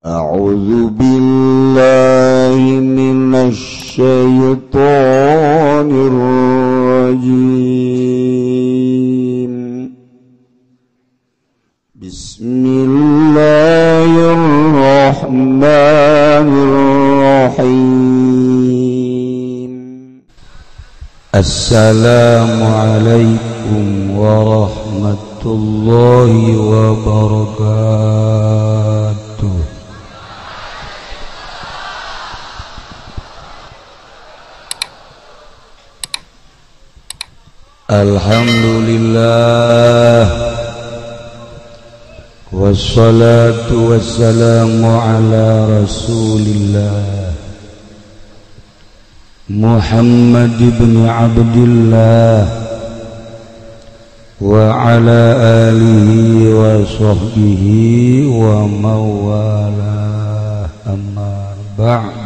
أعوذ بالله من الشيطان الرجيم. بسم الله الرحمن الرحيم. السلام عليكم ورحمة الله وبركاته. Alhamdulillah wassalatu wassalamu ala rasulillah Muhammad ibn Abdillah wa ala alihi wa sahbihi wa mawalah, amma ba'd.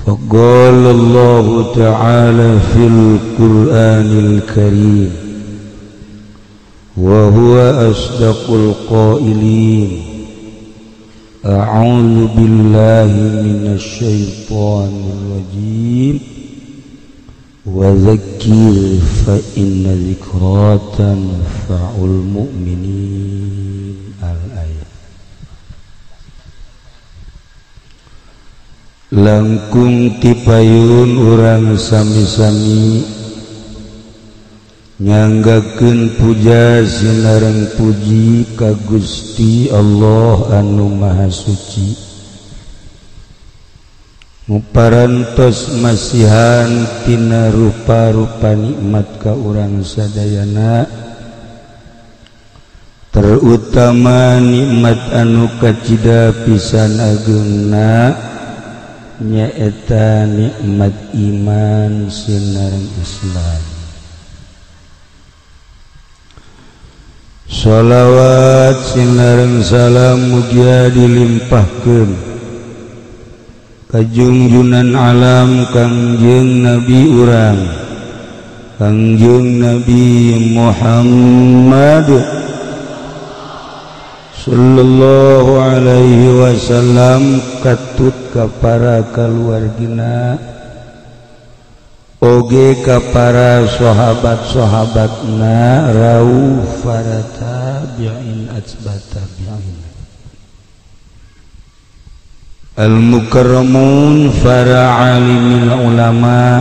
فقال الله تعالى في القرآن الكريم وهو أصدق القائلين: أعوذ بالله من الشيطان الرجيم وذكر فإن ذكرى تنفع المؤمنين. الآية. Langkung tipayun urang sami-sami nyanggakeun puja sinareng puji ka Gusti Allah anu Maha Suci, muparantos masihan tina rupa-rupa nikmat ka urang sadayana, terutama nikmat anu kacida pisan ageungna nyaeta nikmat iman sinareng Islam. Sholawat sinareng salam mugia dilimpahkeun ka junjunan alam Kangjeng Nabi urang, Kangjeng Nabi Muhammad sallallahu alaihi wasallam, katut ka para kaluargina oge ka para sahabat-sahabatna rauh para tabi'in atsba tabi'in al-mukarramun, para alimil ulama,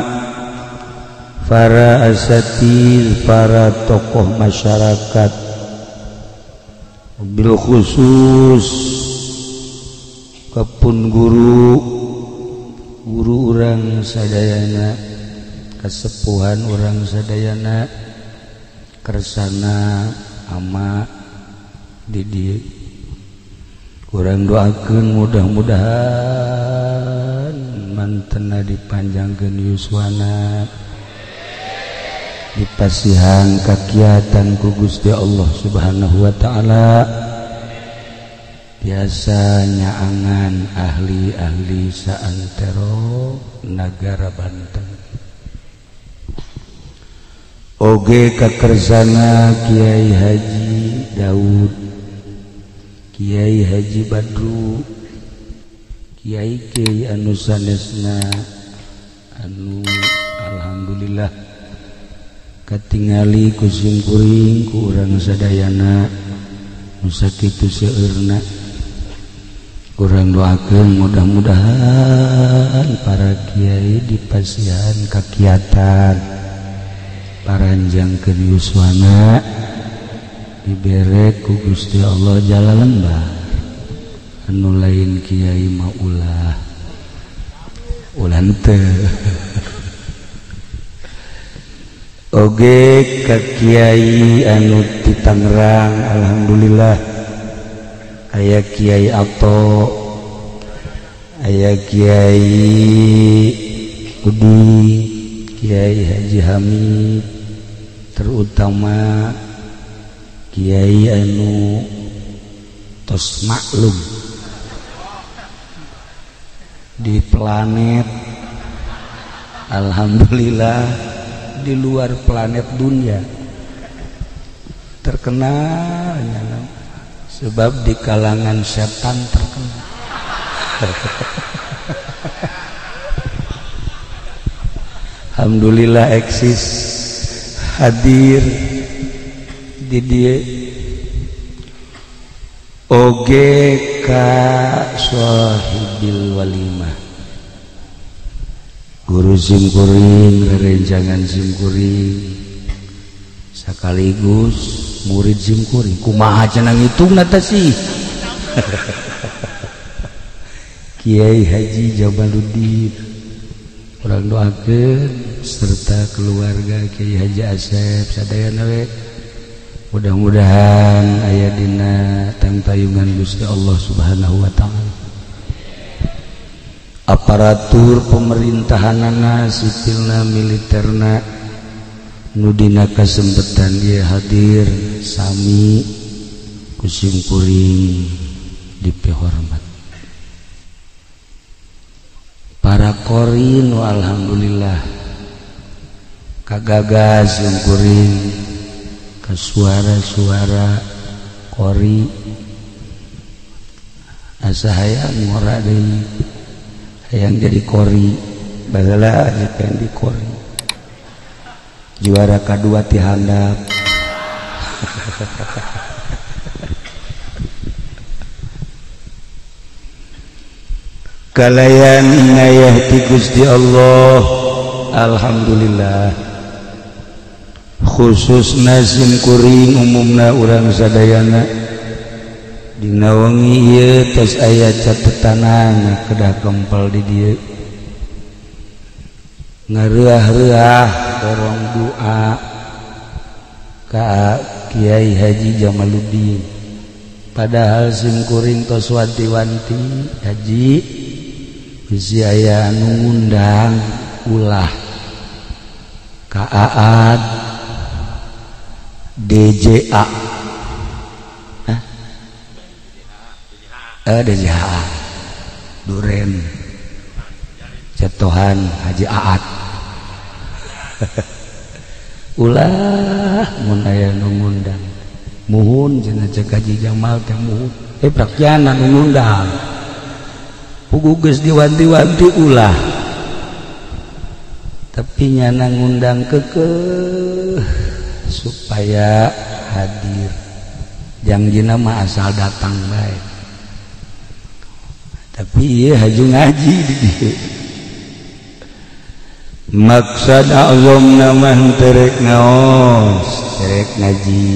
para asatiz, para tokoh masyarakat, bil khusus kepun guru guru urang sadayana, kesepuhan urang sadayana, kersana ama didi urang doakeun mudah-mudahan mantena dipanjangkeun yuswana, dipasihan kakiatan ku Gusti Allah Subhanahu wa ta'ala, biasa nyaangan ahli-ahli saantero nagara Banten. Oge kakersana Kiai Haji Daud, Kiai Haji Badru, Kiai Kiai anu sanesna anu alhamdulillah katingali ku simkuring ku urang sadayana nu sakitu seueurna. Urang doakeun mudah-mudahan para kiai dipasihan kakiatan, paranjangkeun yuswana, dibere ku Gusti Allah jala lembar. Anu lain kiai mah ulah ulah teu. Oge ka kiai anu ti Tangerang alhamdulillah aya Kiai Ato, aya Kiai Udi, Kiai Haji Hamid, terutama Kiai anu tos maklum di planet, alhamdulillah di luar planet dunia terkenal. Sebab di kalangan setan terkenal. Alhamdulillah eksis hadir di dia oge ka sahibil walimah guru simkuring rerencangan simkuring sekaligus murid simkuring kumaha cenah ngitungna teh sih. Kiai Haji Jamaluddin urang doakeun serta keluarga Kiai Haji Asep sadayana we mudah-mudahan aya dina tangtayungan Gusti Allah Subhanahu wa taala. Aparatur pemerintahanana sipilna militerna nu dina kasempetan dia hadir sami ku simkuring dipihormat. Para qorin alhamdulillah kagagas simkuring ke suara-suara qori asa hayang ngora deui hayang jadi qori baheula pengen di qori juara kadua ti handap. Kalayan inayah ti Gusti Allah alhamdulillah khususna simkuring umumna urang sadayana dina wengi ieu tos aya catetanana kedah kempel di dieu ngareah-reah dorong doa ka Kiai Haji Jamaluddin padahal simkuring tos wanti-wanti haji bisi aya anu ngundang ulah ka Aad DJA. Hah? DJA Duren Cetohan Haji Aad. Ulah mun aya nu ngundang muhun cenah cek Haji Jamal teh muhun prakjana nu ngundang pugu geus diwanti-wanti ulah tapi nyana ngundang kekeh supaya hadir jangjina mah asal datang bae tapi ieu haju ngaji di dieu maksad azamna mah terek ngaos terek ngaji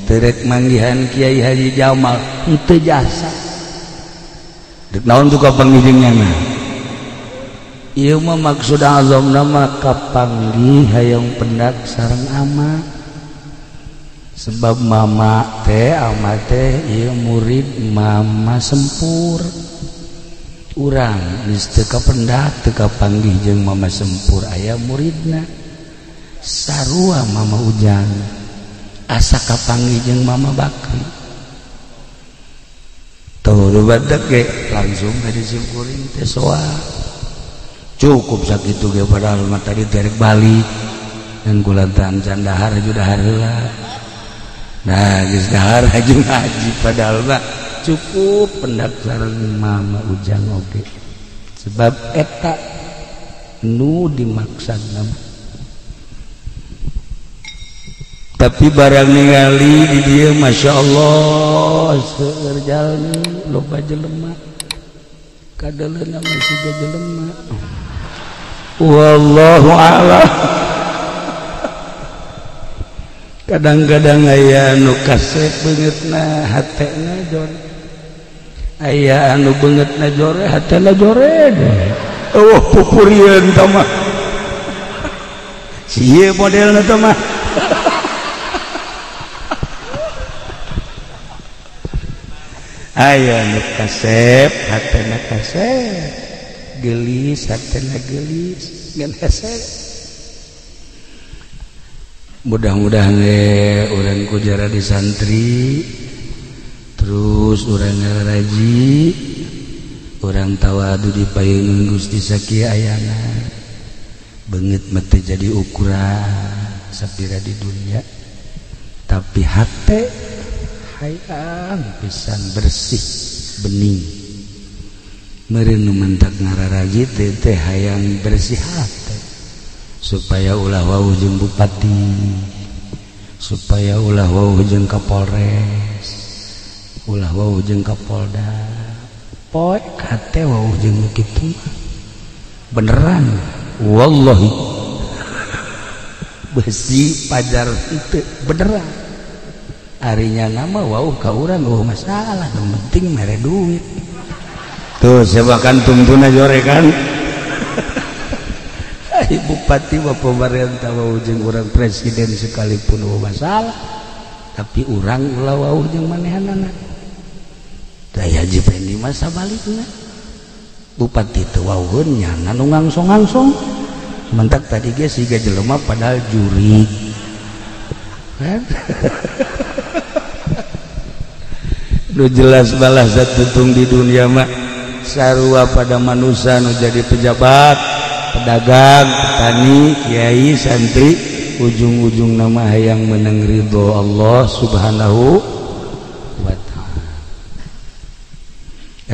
terek manggihan Kiai Haji Jamal henteu jasa dek naon tuh kapanggihnya mah ieu mah maksud azamna mah kapanggih hayang pendak sareng ama sebab mama teh ama teh ieu murid mama sempur urang geus teu kapendak teu kapanggih jeung mama sempur aya muridna sarua mama Ujang asa kapanggih jeung mama Bakri tuh badak ge langsung dari simkuring teh soa cukup sakitu ge padahal mah tadi derek balik dan kulantaran can dahar haju dahar heula. Nah geus dahar haju ngaji padahal mah cukup pendak sareng mama Ujang oge sebab eta nu dimaksudna. Tapi barang ningali di dieu Masya Allah seueur jalmi loba jelema kadeleuna masih jelema wallahu a'lam. Kadang-kadang aya anu kasep beungeutna hatena jore aya anu beungeutna jore hatena jore eueuh pupurieun tah mah sieu modelna tah mah. Aya nu kasep hatena kasep geulis hatena geulis ngan hese. Mudah-mudahan urang ku jara di santri terus urang ngaraji urang tawadu di payungan Gusti sakieu ayana beungeut mah teu jadi ukuran sapira di dunia tapi hate Hayang pisan bersih bening. Meureun nu mentak ngararaji teh hayang bersih hate supaya ulah wau jeung bupati, supaya ulah wau jeung Kapolres, ulah wau jeung Kapolda. Poek hate wau jeung kitu mah. Beneran wallahi. Besi pajar itu beneran. Arinya nama wau ka urang eueuh masalah, nu penting mere duit. Tuh siapa kan tungtuna jorekan. Ai bupati wa pemerintah wau jeung urang presiden sekalipun eueuh masalah, tapi urang ulah wau jeung manehanana. Da Haji Pendi mah sabalikna. Bupati teu wauheun nyana nu ngangsong-ngangsong. Mentak tadi ge siga jelema padahal juri. Kan? Nu jelas balas zat tutung di dunia mah sarua pada manusia nu jadi pejabat, pedagang, petani, kiai, santri, ujung-ujung nama hayang menang ridho Allah Subhanahu wa ta'ala.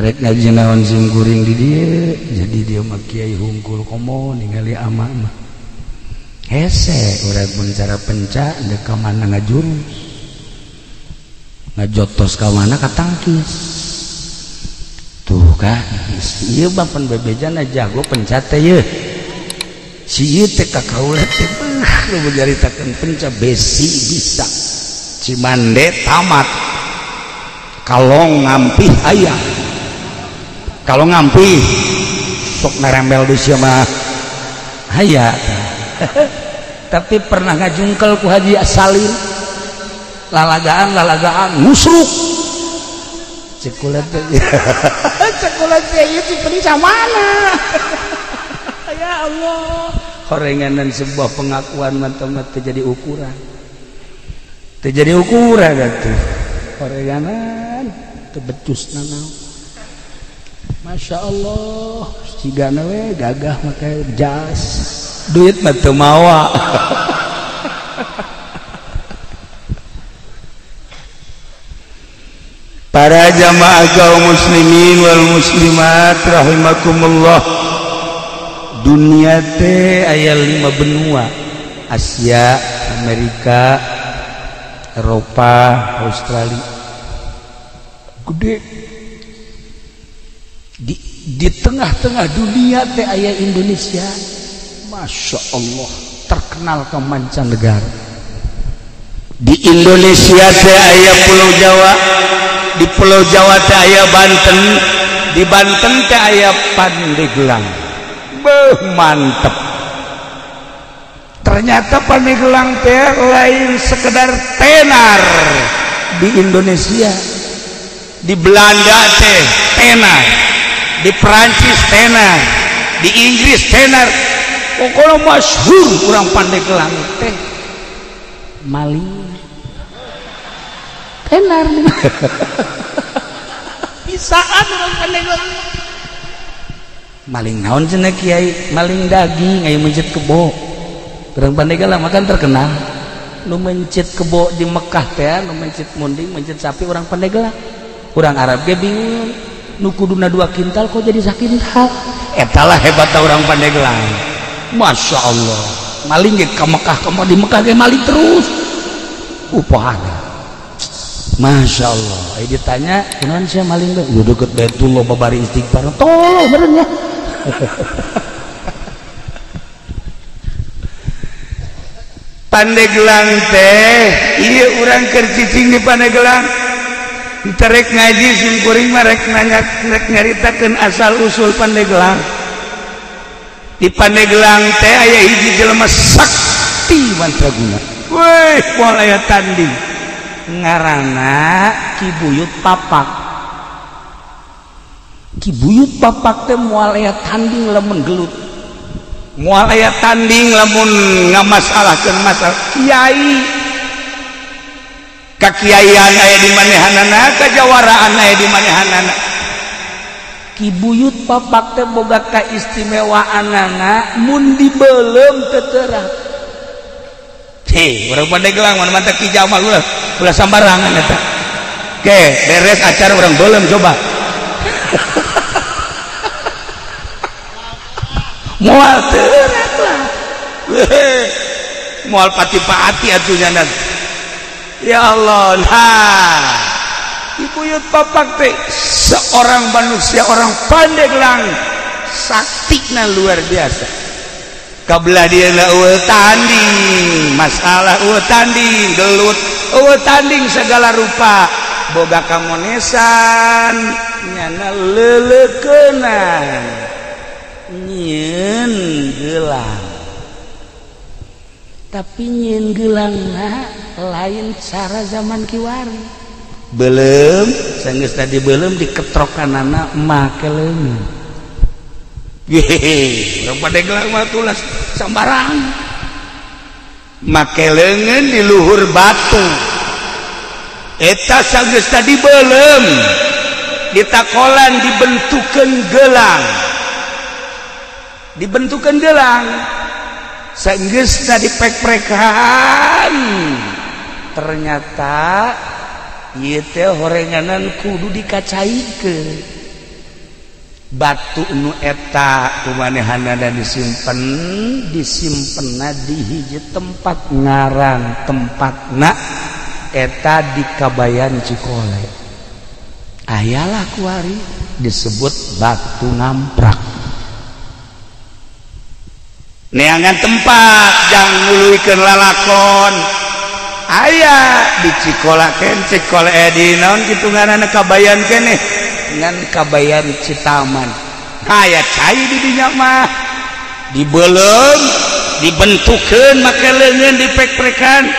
Rek ngaji naon sing kuring di dieu, jadi dia mah kiai hungkul komo ningali ama mah. Hese urang mun cara penca deuk ka mana ngajurus. Ngajotos ka mana katangkis. Tuh kan, ieu mah pan bebejana jago penca teh yeuh. Si ieu teh ka kaula teh beuh nu nyaritakeun penca besi bisa. Cimande tamat. Kalong ngampih aya. Kalau ngampih sok narembel di sia mah aya. Tapi pernah ngajungkel ku Haji Salim. Lalagaan musruk. Cekulat teh. Cekulat teh ieu si penca mana? Ya Allah. Horenganan sebuah pengakuan mantap teh jadi ukuran. Teh jadi ukuran atuh. Horenganan teu becus nanaon. Masya Allah, cigana we gagah make jas. Duit mah teu mawa. Para jamaah kaum muslimin wal muslimat rahimakumullah. Dunia teh aya 5 benua, Asia, Amerika, Eropa, Australia. Gede. Di tengah-tengah dunia teh aya Indonesia. Masya Allah, terkenal ke mancanegara. Di Indonesia teh aya Pulau Jawa, di Pulau Jawa teh aya Banten, di Banten teh aya Pandeglang. Beuh, mantep. Ternyata Pandeglang teh lain sekedar tenar di Indonesia. Di Belanda teh tenar, di Perancis tenar, di Inggris tenar. Pokoknya masyhur urang Pandeglang teh maling tenar. Bisaan urang Pandeglang maling naon cenah kiai, maling daging aya mencit kebo. Urang Pandeglang mah kan terkenal nu mencit kebo di Mekah teh, nu mencit munding, mencit sapi urang Pandeglang. Urang Arab ge bingung, nu kuduna 2 kintal kok jadi sakintal. Eta lah hebatna urang Pandeglang. Masya Allah, maling ge ka Mekah, ka di Mekah ge maling terus. Upahana. Masya Allah. Ai ditanya, kunaon sia maling teh? Ieu deukeut Baitullah babari istighfar. Tolong meureun nya. Pandeglang teh, ieu urang keur cicing di Pandeglang. Terek ngaji sim kuring mah rek nanya, rek nyaritakeun asal usul Pandeglang. Di Pandeglang teh aya hiji jelema sakti mandraguna. Weh, moal aya tanding. Ngaranna Ki Buyut Papak. Ki Buyut Papak teh moal aya tanding lamun gelut. Moal aya tanding lamun ngamasalahkeun masalah kiai. Kakiaian aya di manehanana, kajawaraan aya di manehanana. Ki Buyut Papak teh boga kaistimewaanana mun dibeuleum teu terang. Hei, urang Pandeglang mana mantap Ki Jamal ulah ulah sambarangan eta. Oke, beres acara orang belum coba. Moal teurak lah. Moal pati-pati atuh nya. Ya Allah, nah. Ibuyut papak teh seorang manusia orang Pandeglang saktina luar biasa. Kabelah dia eueuh tanding, masalah eueuh tanding, gelut eueuh tanding segala rupa. Boga kamonesan nyana leleukeunang nyieun gelang. Tapi nyieun geulangna lain cara zaman kiwari. Belum sanggeus tadi belum diketrokanana make leungeun. Hehehe, urang Pandeglang mah tulas sambarang. Make leungeun di luhur batu. Eta sanggeus tadi belum ditakolan dibentukeun gelang. Dibentukeun gelang. Sanggeus tadi pek-prekan. Ternyata ieu teh horenganan kudu dikacaikeun. Batu nu eta kumanehanana disimpen, disimpenna di hiji tempat ngaran tempatna eta di Kabayan Cikole. Ayalah kuari disebut batu ngamprak. Neangan tempat jang nuluykeun lalakon. Aya di Cikola ken Cikole di naon kitu ngaranna Kabayan keneh ngan Kabayan Citaman. Aya cai di dinya mah dibeuleum dibentukeun make leungeun dipek-prekan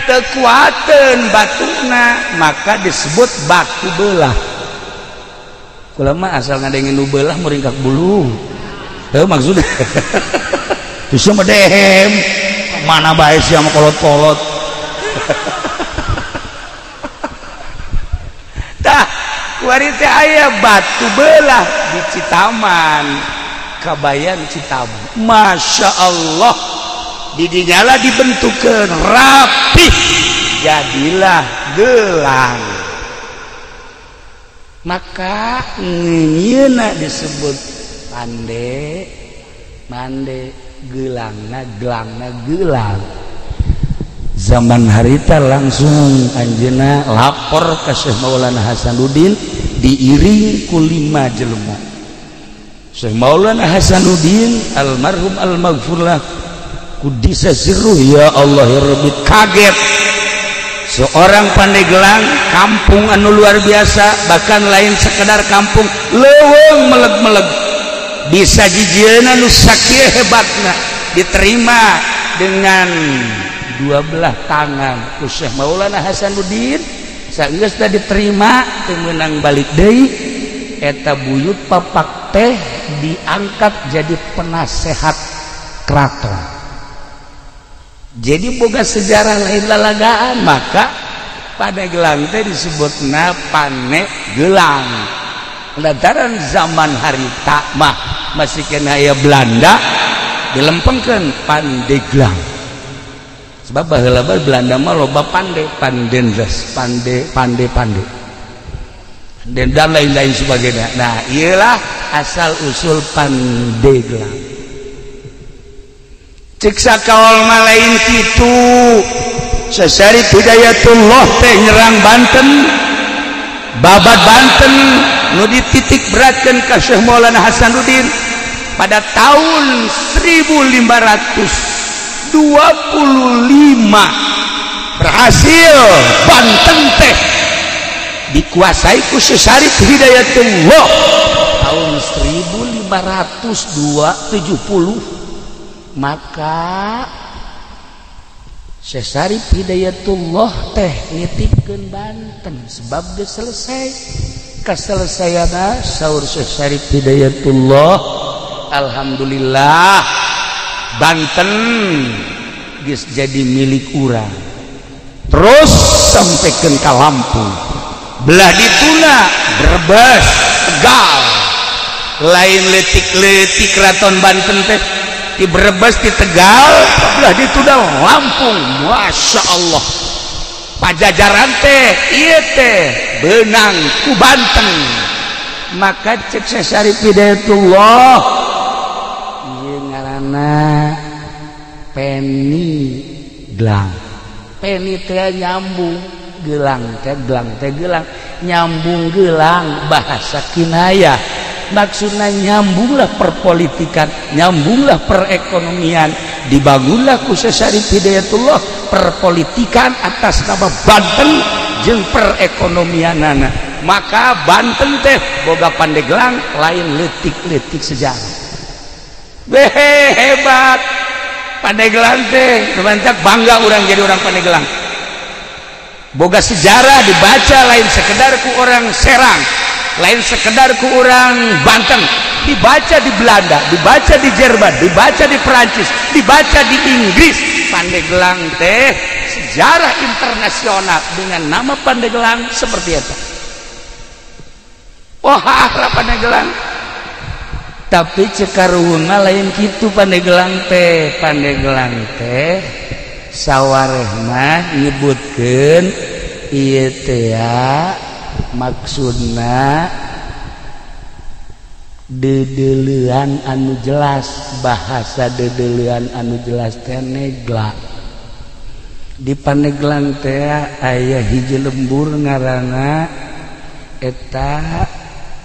teu kuateun batuna maka disebut batu belah. Kula mah asal ngadengin nu belah muringkak bulu. Heuh maksudna. Terus mah dehem mana bae sia mah kolot-kolot. Tah kuari teh aya batu belah di Citaman, Kabayan Citaman. Masya Allah, didinyala dibentukeun rapih jadilah gelang. Maka ngeunyeuna disebut pande mande gelangna gelangna gelang. Zaman harita langsung anjeunna lapor ke Syekh Maulana Hasanuddin diiring ku 5 jelema. Syekh Maulana Hasanuddin almarhum almaghfurlah kudisa sirruh ya Allah ya Rabbi kaget. Seorang Pandeglang kampung anu luar biasa, bahkan lain sekedar kampung leuweung meleg-meleg bisa jijieuna nu sakieu hebatna diterima dengan dua belah tangan ku Syekh Maulana Hasanuddin. Sageus teh diterima teu meunang balik deui eta buyut papak teh diangkat jadi penasehat keraton. Jadi boga sejarah lain lalagaan, maka Pandeglang teh disebutna Panegelang. Lantaran zaman harita mah masih kena aya Belanda dilempengkeun Pandeglang. Sebab baheula Belanda mah loba pande, pandenres, pande, pande, pande. Dan lain-lain sebagainya. Nah, iyalah asal usul Pandeglang. Cek sakaol mah lain kitu. Syekh Hidayatullah teh nyerang Banten, babat Banten nu dititik beratkeun ka Syekh Maulana Hasanuddin pada tahun 1525 berhasil Banten teh dikuasai ku Syekh Syarif Hidayatullah tahun 1570. Maka Syekh Syarif Hidayatullah teh nitipkeun Banten sebab geus selesai. Kaselesaiana saur Syekh Syarif Hidayatullah, alhamdulillah Banten geus jadi milik urang. Terus sampaikan ka Lampung, belah dituna Brebes, Tegal, lain letik-letik keraton Banten teh di Brebes, di Tegal, belah dituna Lampung. Masya Allah, Pajajaran teh ieu teh beunang ku Banten. Maka cek Syarif Hidayatullah ieu ngaranna Peni Gelang. Peni teh nyambung gelang teh gelang teh gelang nyambung gelang bahasa kinayah. Maksudnya nyambunglah perpolitikan, nyambunglah perekonomian, dibangunlah ku Syarif Hidayatullah perpolitikan atas nama Banten jeung perekonomianana. Maka Banten teh boga Pandeglang lain leutik-leutik sejarah. Behe hebat Pandeglang teh, mantap bangga orang jadi orang Pandeglang. Boga sejarah dibaca lain sekedar ku orang Serang, lain sekedar ku orang Banten, dibaca di Belanda, dibaca di Jerman, dibaca di Perancis, dibaca di Inggris. Pandeglang teh sejarah internasional dengan nama Pandeglang seperti itu. Wah, oh, Pandeglang. Tapi cekaruhunna lain kitu Pandeglang teh. Pandeglang teh sawareh mah nyebutkeun ieu teh maksudna dedelean anu jelas, bahasa dedelean anu jelas teh negla. Di Pandeglang teh aya hiji lembur ngaranna eta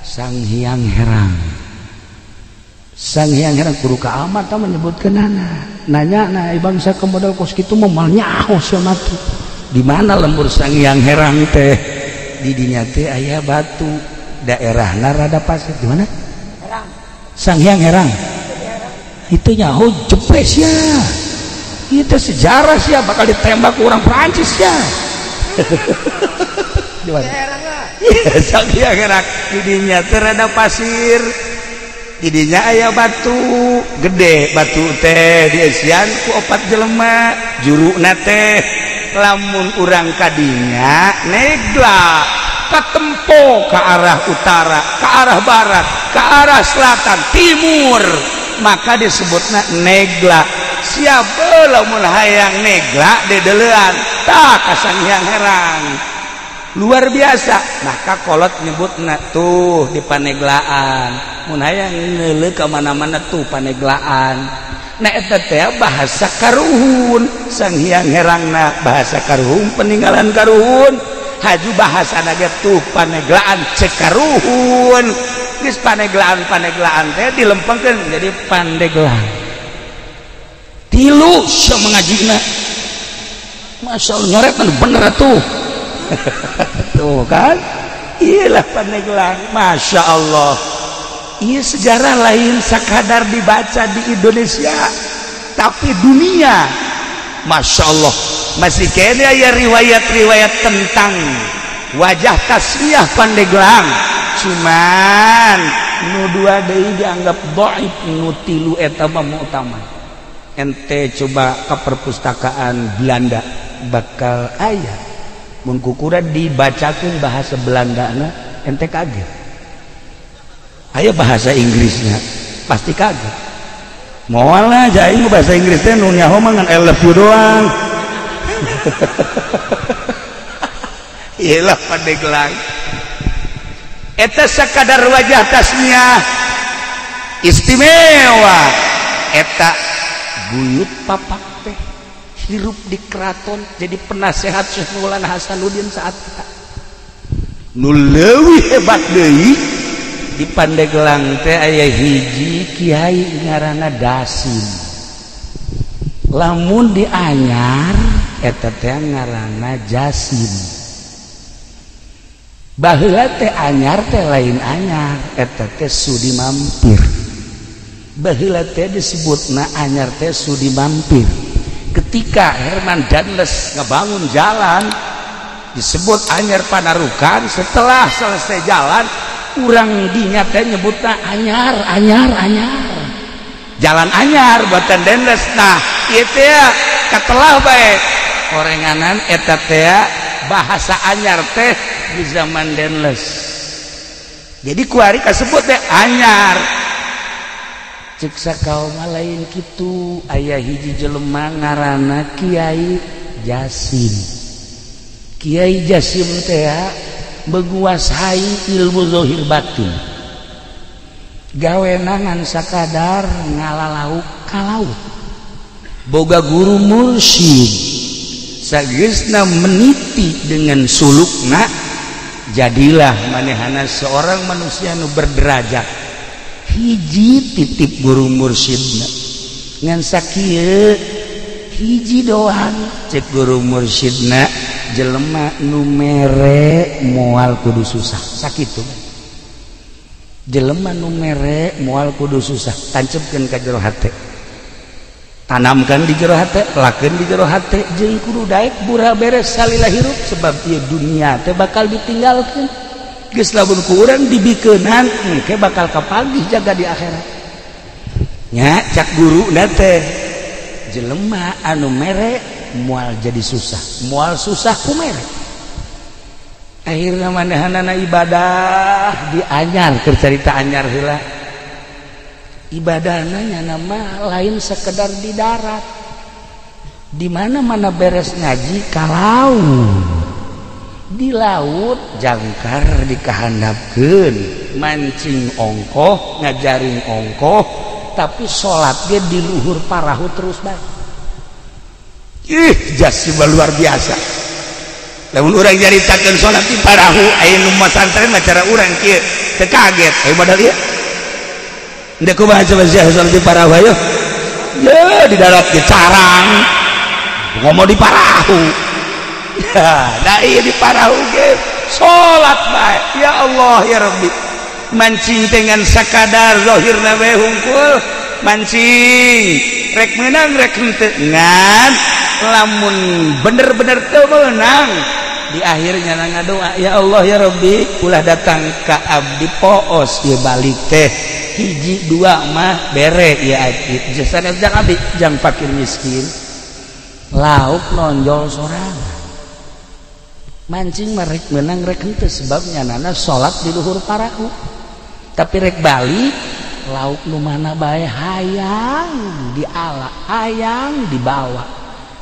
Sang Hyang Herang. Sang Hyang Herang kudu ka amat tah menyebutkeunana. Nanya na bangsa ke modal kos kitu mah moal nyaho sia mah. Di mana lembur Sang Hyang Herang teh? Di dinya teh aya batu, daerahna rada pasir. Di mana? Herang. Sang Hyang Herang. Itu nyaho jepres ya. Itu sejarah sih ya, bakal ditembak orang Perancis ya. Di mana? Iya, Sang Hyang Herang. Di dinya teh rada pasir. Di dinya aya batu gede, batu teh dieusian ku opat jelema, juruna teh lamun urang kadinya negla katempo ke arah utara, ke arah barat, ke arah selatan, timur, maka disebutna negla. Siapa lamun hayang negla dedelean tah ka Sang Hyang Herang. Luar biasa. Maka kolot nyebutna tuh di Paneglaan. Mun hayang ngeuleuh ka mana-mana tuh Paneglaan. Nah eta teh bahasa karuhun. Sang Hyang Herangna bahasa karuhun, peninggalan karuhun. Haju bahasana ge tuh Paneglaan cek karuhun. Geus Paneglaan-Paneglaan teh dilempengkeun jadi Pandeglang. Tilu sia mengajina. Masya Allah nyoret bener atuh. Tuh kan, iyalah Pandeglang. Masya Allah. Iya sejarah lain sekadar dibaca di Indonesia, tapi dunia. Masya Allah. Masih kene aya riwayat-riwayat tentang wajah tasmiah Pandeglang. Cuman nu dua deui dianggap dhaif, nu tilu eta mah mu'tamad. Ente coba ke perpustakaan Belanda bakal aya. Mun kukura dibacakeun bahasa Belandana ente kaget. Aya bahasa Inggrisnya pasti kaget. Moal lah aing bahasa Inggris teh nu nyaho mah ngan I love you doang. Iyalah Pandeglang. Eta sakadar wajah tasmiah istimewa. Eta buyut papak teh hirup di keraton jadi penasehat Syekh Maulana Hasanuddin saat kita. Nu leuwih hebat deui di Pandeglang teh aya hiji kiai ngaranna Dasim. Lamun di anyar eta teh ngaranna Jasim. Baheula teh anyar teh lain anyar, eta teh sudi mampir. Baheula teh disebutna anyar teh sudi mampir. Ketika Herman Danles ngebangun jalan disebut Anyar Panarukan, setelah selesai jalan urang dinya teh nyebutna anyar, anyar, anyar. Jalan anyar buatan Danles. Nah, ieu teh katelah bae. Orenganan eta teh bahasa anyar teh di zaman Danles. Jadi kuari kasebut teh anyar. Cek sakaum lain kitu aya hiji jelema ngaranna Kiai Jasim. Kiai Jasim teh menguasai ilmu zahir batin. Gawenangan sakadar ngalalauk ka laut. Boga guru mursyid sageusna meniti dengan sulukna, jadilah manehana seorang manusia nu berderajat. Hiji titip guru mursyidna ngan sakieu hiji doang cek guru mursyidna, jelema nu mere moal kudu susah. Sakitu jelema nu mere moal kudu susah, tancepkeun ka jero hate, tanamkan di jero hate, lakeun di jero hate, jeung kudu daek bura beres salila hirup, sebab ieu dunia teh bakal ditinggalkeun. Geus lamun ku urang dibikeunan engke bakal kapagih jaga di akhirat. Nya cak guruna teh jelema anu mere moal jadi susah, moal susah ku mere. Akhirna manehanana ibadah dianyar, keur carita anyar heula. Ibadahna nyana mah lain sekedar di darat. Di mana-mana beres ngaji ka laut. Di laut jangkar dikahandapkeun, mancing ongkoh, ngajaring ongkoh, tapi salat ge di luhur parahu terus bae. Ih, Jasim luar biasa. Lamun urang nyaritakeun salat di parahu, aya nu masantren mah cara urang kieu, teu kaget. Ayo modal ieu. Ndek kumaha coba sia salat di parahu ayo. Ya di darat ge carang. Ngomong di parahu. Ya, da ieu di parahu ge salat bae. Ya Allah ya Rabbi. Mancing dengan sakadar zahirna we hungkul, mancing rek meunang rek henteu ngan lamun bener-bener teu meunang di akhirnya ngadoa, ya Allah ya Rabbi ulah datang ka abdi poos ieu balik teh hiji dua mah bere ieu abdi sanes jang abdi jang fakir miskin. Lauk nonjol sorangan, mancing mah rek meunang rek henteu sebab nyanana salat di luhur parahu, tapi rek balik lauk nu mana bae hayang diala, hayang dibawa,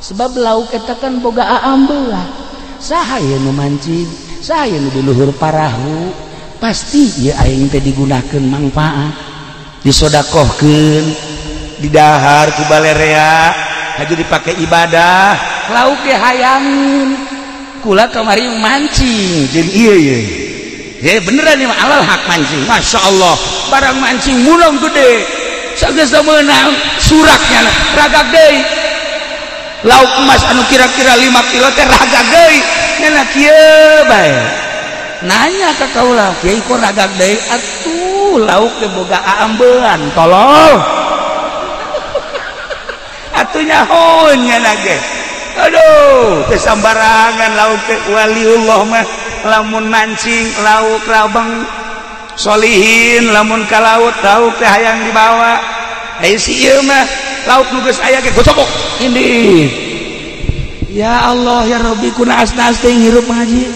sebab lauk eta kan boga aambelah. Saha ieu nu mancing, saha ieu nu di luhur parahu, pasti ieu aing teh digunakeun mangfaat, disodakohkeun, didahar ku balerea, haju dipake ibadah, lauk ge hayangin. Kula kamari mancing jeung ieu ieu. Ya beneran ieu mah alal hak mancing. Masya Allah, barang mancing mulung gede. Sageus meunang suraknya ragag deui. Lauk emas anu kira-kira 5 kilo teh ragag deui. Nya kieu bae. Nanya ka kaula, kiai kok ragag deui? Atuh lauk teh boga aambean, tolol. Atuh nyahoeun nya ge. Aduh, teh sambarangan lauk teh waliullah mah lamun mancing lauk rabang solihin, lamun ka laut lauk teh hayang dibawa. Aya si ieu mah lauk nu geus aya ge gocobok ini. Ya Allah ya Rabbi, kuna asna teh ngirup ngaji.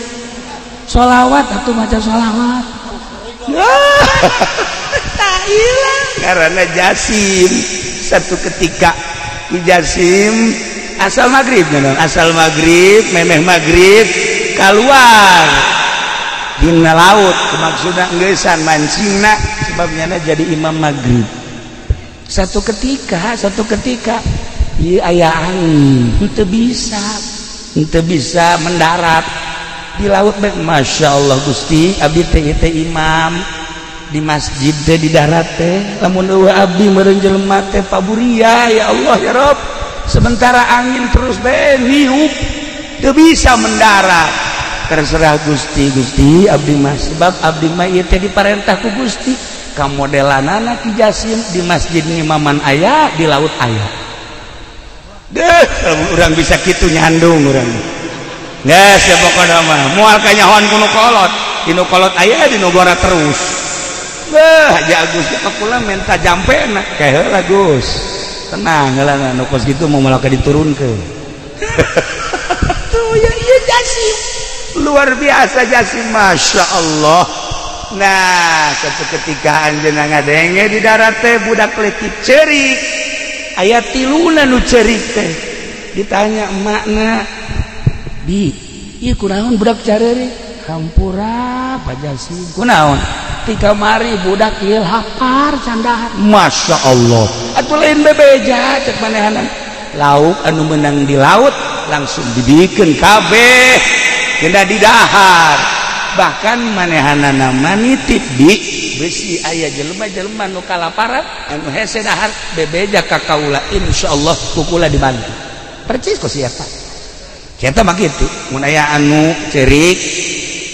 Sholawat atuh maca sholawat. Tak ilang karena Jasim. Satu ketika Ki Jasim asal maghrib, asal maghrib, memeh maghrib keluar dina laut, maksudna ngeusan mancingna sebabnya jadi imam maghrib. Satu ketika ieu aya angin, henteu bisa mendarat di laut bae. Masya Allah Gusti, abdi teh imam di masjid teh di darat teh, lamun eueuh abdi meureun jelema teh paburia ya Allah ya Rabb. Sementara angin terus bae niup, teu bisa mendarat. Terserah Gusti, Gusti abdi mah sebab abdi mah ieu teh diparentah ku Gusti. Kamodelanana Ki Jasim di masjid ngimaman aya, di laut aya. Deh, urang bisa kitu nyandung urang. Geus ya pokona mah moal kanyahoan ku nu kolot, di nu kolot aya di nu gora terus. Beuh, Haji Agus ka kula menta jampena, kae heula Gus. Tenang heula nu kos kitu mau malah diturunkeun. Tuh ya ieu Jasim. Luar biasa Jasim, Masya Allah. Nah, satu ketika anjeunna ngadenge di darat teh budak leutik ceurik. Aya tiluna nu ceurik teh. Ditanya emakna, "Bi, Ieu kunaon budak careurik? Hampura Pak Jasim. Kunaon? Ti kamari budak ieu lapar candahar. Masya Allah. Atuh lain bebeja cek manehanan. Lauk anu menang di laut langsung dibikeun kabeh kena didahar. Bahkan manehanana manitip di besi aya jelema-jelema nu kalaparan anu hese dahar bebeja ka kaula, insyaallah ku kula dibantu. Percis ku siapa? Eta mah kitu, mun aya anu ceurik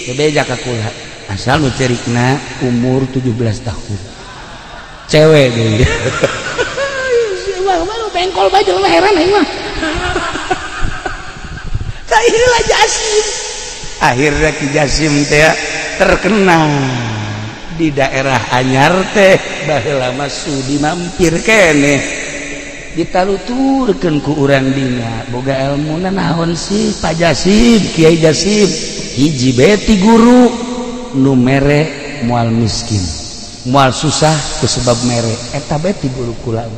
bebeja ka kula. Asal nu cerikna umur 17 tahun. Cewek deui. Wah, malu bengkol bae jelema heran aing mah. Tah ieu Jasim. Akhirnya Ki Jasim teh terkenal di daerah Anyar teh baheula mah sudi mampir keneh. Ditaluturkeun ku urang dinya boga elmuna naon sih Pak Jasim, Kiai Jasim. Hiji beti guru nu mere moal miskin, moal susah ku sebab mere. Eta beti guru kula.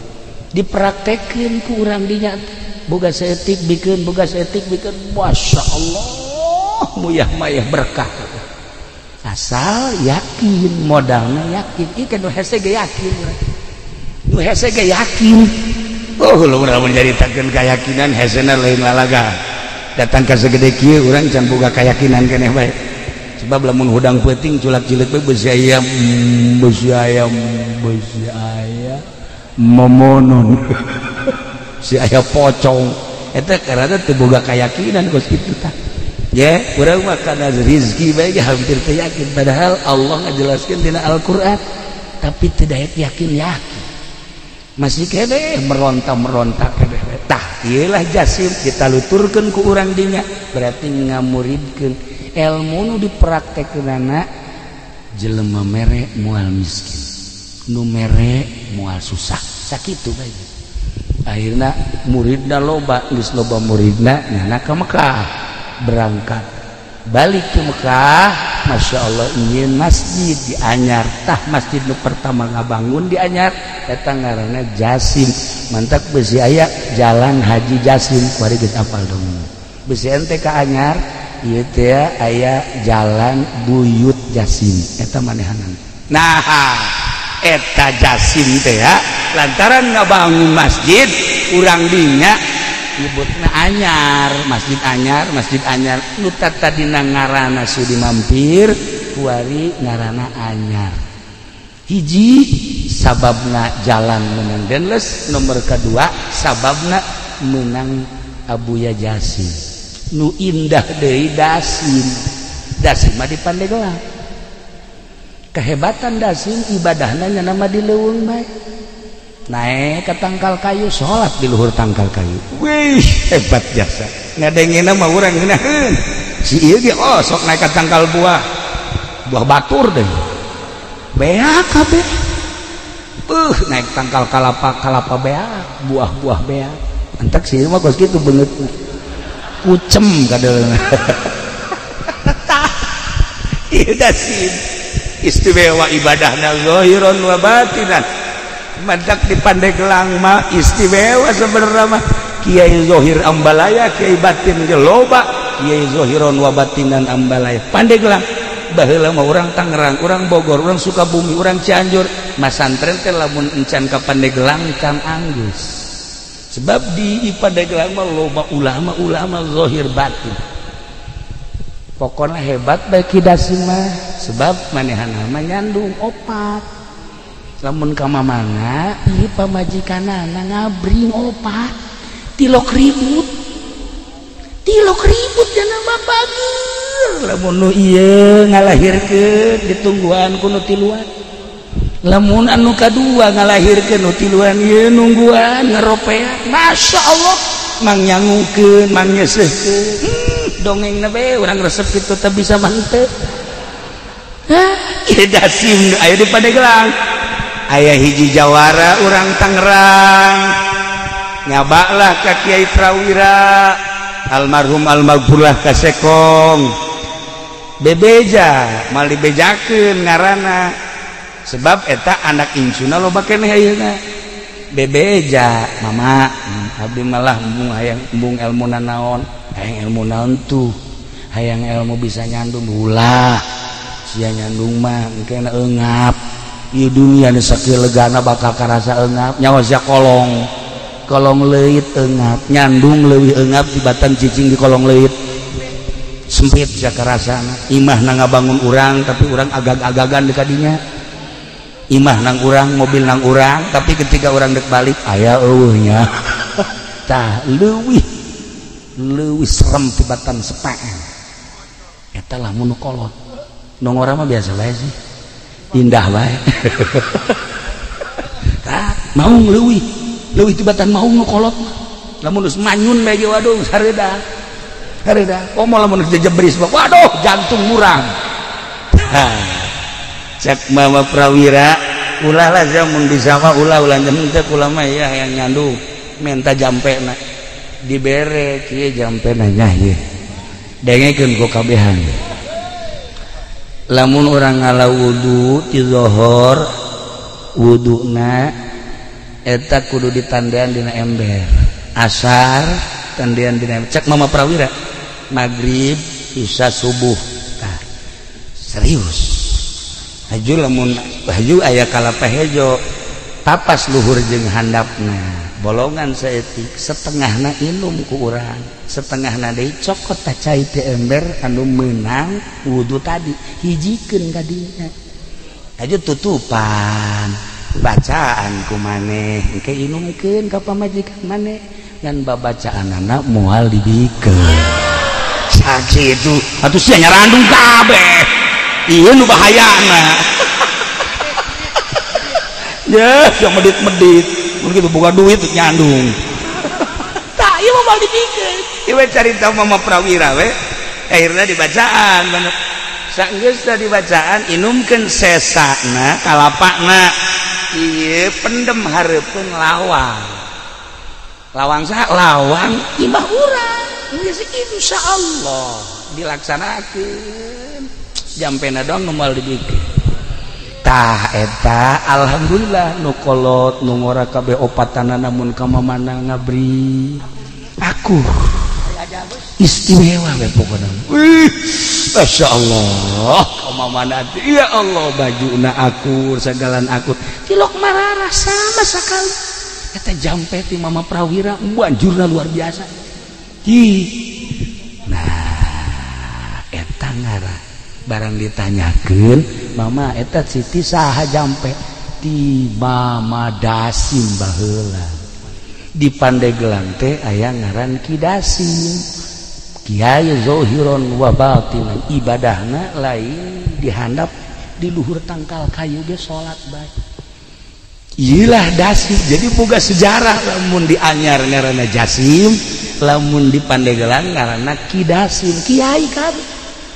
Dipraktekeun ku urang dinya boga saeutik bikeun, boga saeutik bikeun. Masya Allah, muyah mayah berkah. Asal yakin, modalna yakin. Ieu kan nu hese ge yakin urang. Nu hese ge yakin. Oh, lamun nyaritakeun keyakinan hesena lain lalaga. Datang ka segede kieu urang can boga keyakinan keneh bae. Sebab lamun hudang peuting culak cileuk bae beusi ayam, beusi ayam, beusi ayam momonon. Si aya pocong. Eta karena teu boga keyakinan kos kitu tah. Ya, urang mah kana rezeki bae hampir teu yakin padahal Allah ngajelaskeun dina Al-Qur'an tapi teu daek yakin-yakin. Masih kene meronta-meronta kene. Tah, ieu lah Jasim ditaluturkeun ku urang dinya berarti ngamuridkeun ilmu nu dipraktekkeunana jelema mere moal miskin, nu mere moal susah. Sakitu bae. Akhirna muridna loba, geus loba muridna nyana ka Mekah, berangkat balik ke Mekah. Masya Allah ingin masjid di Anyar. Tah masjid nu pertama ngabangun di Anyar eta ngaranna Jasim. Mantak besi aya Jalan Haji Jasim kuari geus apal dong. Besi ente ka Anyar ieu teh aya Jalan Buyut Jasim eta manehanan. Nah eta Jasim teh ya lantaran ngabangun masjid urang dinya nyebutna Anyar, Masjid Anyar, Masjid Anyar. Nu tadina ngaranna sudi mampir kuari ngaranna Anyar. Hiji sababna jalan menang Denles, nomor kedua sababna menang Abuya Jasim. Nu indah deui Dasim. Dasim mah di Pandeglang. Kehebatan Dasim ibadahna nya nama di leuweung bae. Naik ke tangkal kayu, sholat di luhur tangkal kayu. Wih, hebat jasa. Ngadengena mah urang ngeunaheun. Si ieu ge oh sok naik ke tangkal buah. Buah batur deh. Beak kabeh. Naik tangkal kalapa, kalapa beak, buah-buah beak. Entek si ieu mah kos kitu beungeutna. Kucem kadeulna. Tah. Ieu Dasim. Istimewa ibadahna zahiran wa batinan. Mantak di Pandeglang mah istimewa sebenarnya mah. Kiai Zohir Ambalaya, Kiai batin ge loba, Kiai Zohiron wa batinan Ambalaya. Pandeglang baheula mah urang Tangerang, urang Bogor, urang Sukabumi, urang Cianjur, masantren teh lamun encan ka Pandeglang can anggeus. Sebab di Pandeglang mah loba ulama-ulama zohir batin. Pokona hebat bae Ki Dasim mah sebab manehna mah nyandung opat. Lamun ka mamana ieu pamajikanana ngabring opat tilok ribut jana mah bageur. Lamun nu ieu ngalahirkeun ditungguan ku nu tiluan, lamun anu kadua ngalahirkeun nu tiluan ieu nungguan ngaropean. Masya Allah mangyangukeun mangnyeseuhkeun. Dongengna bae urang resep kitu teh bisa mah henteu. Hah, ieu Dasim aya di Pandeglang. Aya hiji jawara urang Tangerang nyabaklah ka Kiai Prawira almarhum almaghfurlah ka Sekong bebeja mal dibejakeun ngaranna sebab eta anak incuna loba keneh ayeuna bebeja mama abdi malah embung hayang embung ilmu naon hayang ilmu naon tuh Hayang ilmu bisa nyandung ulah sia nyandung mah engke eungap. Ieu dunia nu sakieu legana bakal karasa eungap. Nyawa sia kolong. Kolong leuit eungap, nyandung leuwih eungap tibatan cicing di kolong leuit. Sempit sia karasana. Imah na ngabangun urang tapi urang agag-agagan di kadinya. Imah nang urang, mobil nang urang, tapi ketika urang dek balik aya eueuhnya. Tah leuwih leuwih serem tibatan sepaan. Eta lah mun kolot. Nu ngora mah biasa bae sih. Indah bae. Tah maung leuwih, leuwih tibatan maung nu kolot mah. Lamun geus manyun bae ge waduh sareuda. Hareuda. Komo lamun geus jejebris waduh jantung murang. Cek Mama Prawira ulah lah sia mun bisa mah ulah ulah henteu kula mah ya yang nyandung menta jampena dibere kieu jampena nya ieu dengekeun ku kabehan lamun urang ngala wudu ti zuhur wuduna eta kudu ditandean dina ember asar tandean dina ember. Cek Mama Prawira magrib isya subuh tah serius haju lamun haju aya kalapa hejo tapas luhur jeung handapna bolongan saeutik setengahna inum ku urang setengahna deui cokot ta cai teh ember anu meunang wudu tadi hijikeun ka dinya haju tutupan bacaan ku maneh engke inumkeun ka pamajikan maneh ngan babacaanana moal dibikeun sakitu atuh sia nyarandung kabeh. Iya nu bahayana. Ya, yang medit-medit, mun kitu boga duit nyandung. Tah, ieu mah moal dipikeun. Ieu we carita Mama Prawira we. Akhirna dibacaan banget. Saenggeusna dibacaan inumkeun sesana kalapana. Ieu pendem hareupeun lawang. Lawang saha? Lawang imah urang. Geus insyaallah dilaksanakeun. Jampena doang nu moal dibikeun. Tah eta alhamdulillah nu kolot nu ngora kabeh opatana namun ka mamana ngabri aku istimewa we pokona. Wih, masyaallah ka mamana teh ya Allah bajuna akur sagalan akur tilok mararah sama sakali. Eta jampe ti Mama Prawira banjurna luar biasa. Ki. Nah, eta ngarah barang ditanyakeun mama eta Siti saha jampe ti Mama Dasim baheula di Pandeglang teh aya ngaran Ki Dasim Kiai Zohiron wa batinan ibadahna lain dihandap di luhur tangkal kayu ge salat bae ieulah Dasim jadi boga sejarah lamun di Anyar ngaranna Jasim lamun di Pandeglang ngaranna Ki Dasim kiai kabeh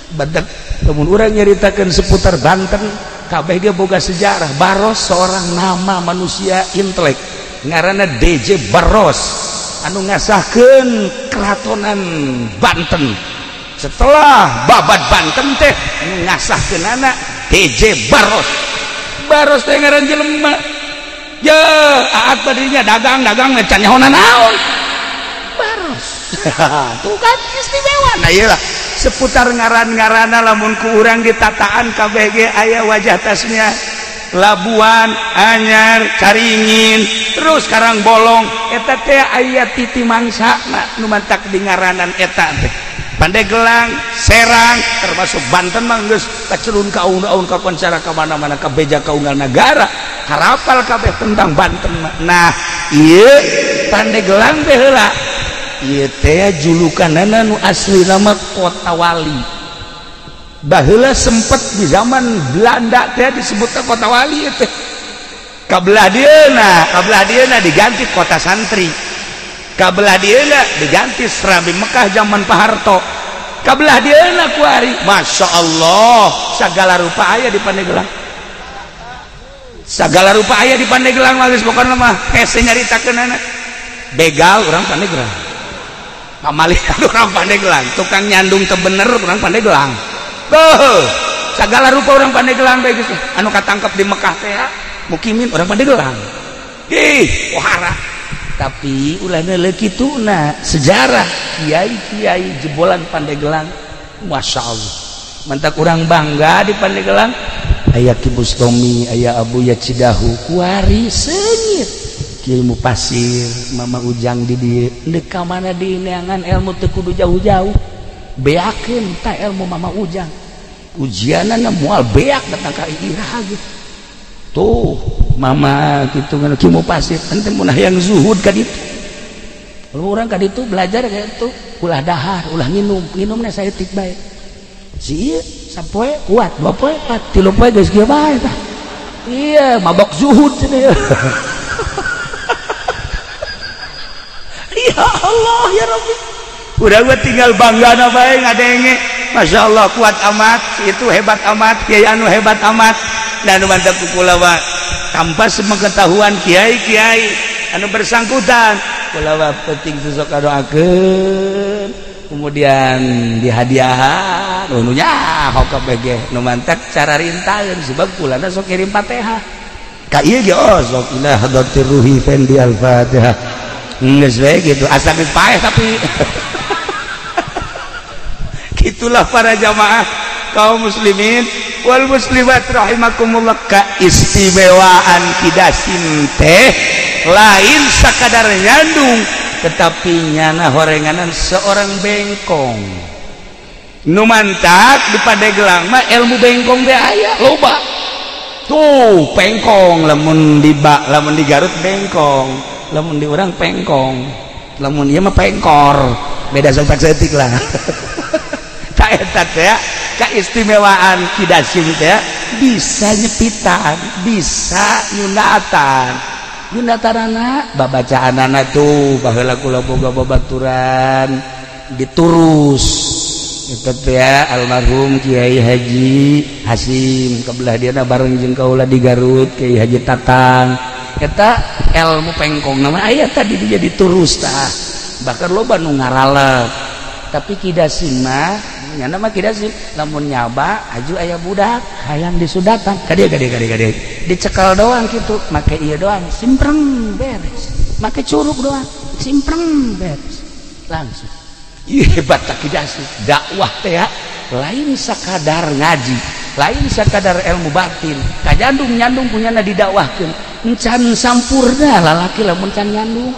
badak lamun urang nyaritakeun seputar Banten kabeh ge boga sejarah. Baros seorang nama manusia intelek ngaranna DJ Baros anu ngasahkeun keratonan Banten. Setelah babat Banten teh anu ngasahkeunana DJ Baros. Baros teh ngaran jelema. Ye, aat badinya dagang-dagang can nyahonan naon. Baros. Tuh kan istimewa. Nah ieu lah seputar ngaran-ngarana lamun ku urang ditataan KBG aya wajah tasnya Labuan, Anyar, Caringin, terus Karangbolong eta teh aya titi mangsana nu mantak di ngaranan eta teh. Pandeglang, Serang, termasuk Banten mah geus kacelun ka aun-aun ka koncara ka mana-mana ka beja ka unggal nagara, harapal kabeh tentang Banten mah. Nah, ieu Pandeglang teh heula. Ieu teh julukanana nu asli nama Kota Wali. Baheula sempet di zaman Belanda teh disebutna Kota Wali ieu teh. Kabelah dieuna diganti Kota Santri. Kabelah dieuna diganti Serabi Mekah zaman Pak Harto. Kabelah dieuna kuari, Masya Allah, sagala rupa aya di Pandeglang. Sagala rupa aya di Pandeglang mah geus pokona mah hese nyaritakeunana. Begal urang Pandeglang. Pamalihan orang Pandeglang, tukang nyandung teu bener orang Pandeglang. Beuh, sagala rupa orang Pandeglang bae geus anu katangkep di Mekah teh mukimin orang Pandeglang. Ih, wahara. Tapi ulah neuleuh kituna sejarah kiai-kiai jebolan Pandeglang Masya Allah mantak urang bangga di Pandeglang aya Ki Bustomi aya Abu Yacidahu kuari seungit ilmu pasir Mama Ujang di dieu deuk ka mana dineangan ilmu teu kudu jauh-jauh beakeun tah ilmu Mama Ujang ujianana moal beak datang ka iraha ge tuh mama kitu ngan ilmu pasir ente mun hayang zuhud ka ditu kalau urang ka ditu belajar ka ditu ulah dahar ulah nginum nginumna saeutik bae si ieu sapoe kuat dua poe kuat tilu poe geus kieu bae tah iya mabok zuhud cenah. Ya Allah ya Rabbi udah gua tinggal bangga bae ngadenge Masya Allah kuat amat itu hebat amat kiai anu hebat amat dan mantap kula tanpa sepengetahuan kiai-kiai anu bersangkutan kula penting sosok doakeun kemudian dihadiahan nu nyaho kabeh nu mantak cara rintaeun sebab kulana sok kirim Fatihah ka ieu ge oh sok ila hadratir ruhi fendi al-Fatihah geus we gitu asa geus paeh tapi itulah para jamaah kaum muslimin wal muslimat rahimakumullah keistimewaan Kidasim teh lain sakadar nyandung tetapi nyana horenganan seorang bengkong nu mantak di Pandeglang mah ilmu bengkong teh aya loba tuh pengkong lamun di lamun di Garut bengkong lamun di urang pengkong lamun ieu mah pengkor beda sampai setik lah. Eta teh keistimewaan Kidasim teh bisa nyepitan bisa nyundatan nyundatanana babacaanana tuh baheula kula boga babaturan diturus eta teh almarhum Kiai Haji Hasim kabelah dieuna bareng jeung kaula di Garut Kiai Haji Tatang eta ilmu pengkong mah aya tadi dia diturus tah bahkan loba nu ngaralep tapi Kidasim mah nyana mah Kidasim lamun nyaba aju aya budak hayang disudatan kadieu kadieu kadieu kadieu dicekal doang kitu make ieu doang simpreng beres make curug doang simpreng beres langsung. Ih hebat tak Kidasim dakwah teh lain sakadar ngaji lain sakadar ilmu batin kajandung nyandung punyana didakwahkeun encan sampurna lalaki lamun can nyandung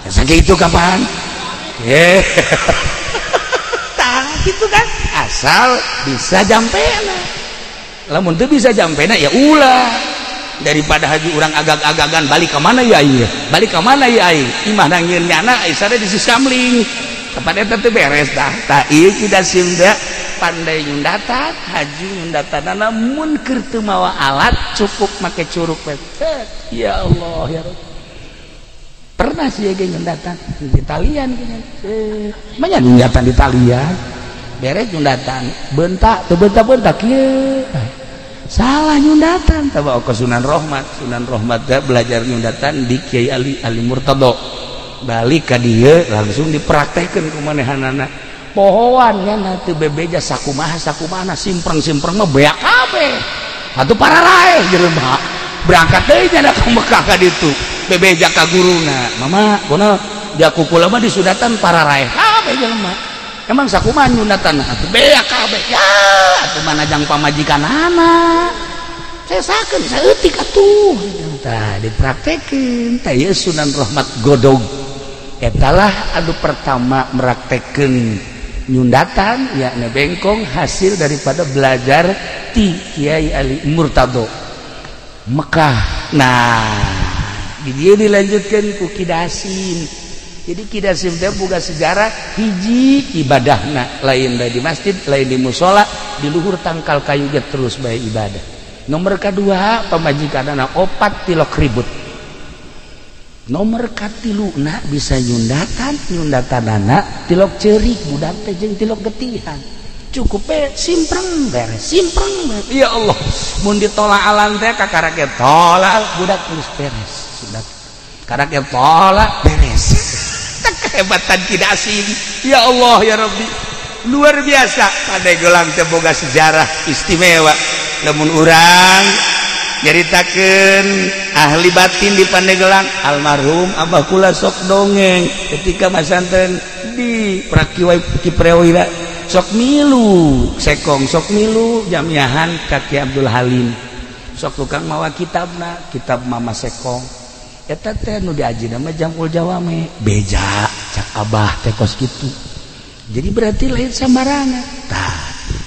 sakitu kapan gitu kan asal bisa jampena lamun teu bisa jampena ya ulah daripada haji urang agag-agagan balik ka mana ya aing balik ka mana ya aing imah nangieun nyana isare di siskamling tempat eta teu beres tah tah ieu Kidasim teh pandai nyundatan haji nyundatanana mun keur teu mawa alat cukup make curug we. Ya Allah ya Rabb pernah sih ge nyundatan di talian manya nyundatan di talian beres nyundatan bentak teu bentak-bentak kieu salah nyundatan tah ke Sunan Rohmat Sunan Rohmat teh belajar nyundatan di Kiai Ali Ali Murtado balik ka dieu langsung dipraktekeun ku manehanana pohoan nya teu bebeja sakumaha sakumaha simpreng-simpreng mah beak kabeh atuh pararaeh jelema berangkat deui nya ka Mekah ka ditu bebeja ka guruna mama kono dia kukula mah disudatan pararaeh kabeh jelema emang sakumaha nyundatan atuh beak kabeh ya atuh manajang pamajikanana sesakeun saeutik atuh tah dipraktekeun tah ieu Sunan Rohmat Godog etalah anu pertama meraktekeun nyundatan yakni bengkong hasil daripada belajar ti Kiai Ali Murtado Mekah. Nah dia dilanjutkan ku Kidasim. Jadi Kidasim teh boga sejarah hiji ibadahna lain di masjid lain di musola di luhur tangkal kayu ge terus bae ibadah. Nomor kedua pamajikanana opat tilok ribut. Nomor katiluna bisa nyundatan nyundatanana tilok ceurik budak teh jeung tilok getihan. Cukup we simpreng beres simpreng beres. Ya Allah mun ditolak teh kakara ge tolak budak geus beres sudah karena ge tolak beres. Kehebatan Kidasim ya Allah ya Rabbi luar biasa. Pandeglang teh boga sejarah istimewa lamun urang nyaritakeun ahli batin di Pandeglang almarhum abah kula sok dongeng ketika masantren di Prakiwai Kiprewira Sok milu Sekong sok milu jamiahan ka Ki Abdul Halim. Sok tukang mawa kitabna, kitab Mama Sekong. Eta teh nu diajina mah Jamul Jawame. Beja cak abah teh kos kitu. Jadi berarti lain sambarangan. Tah,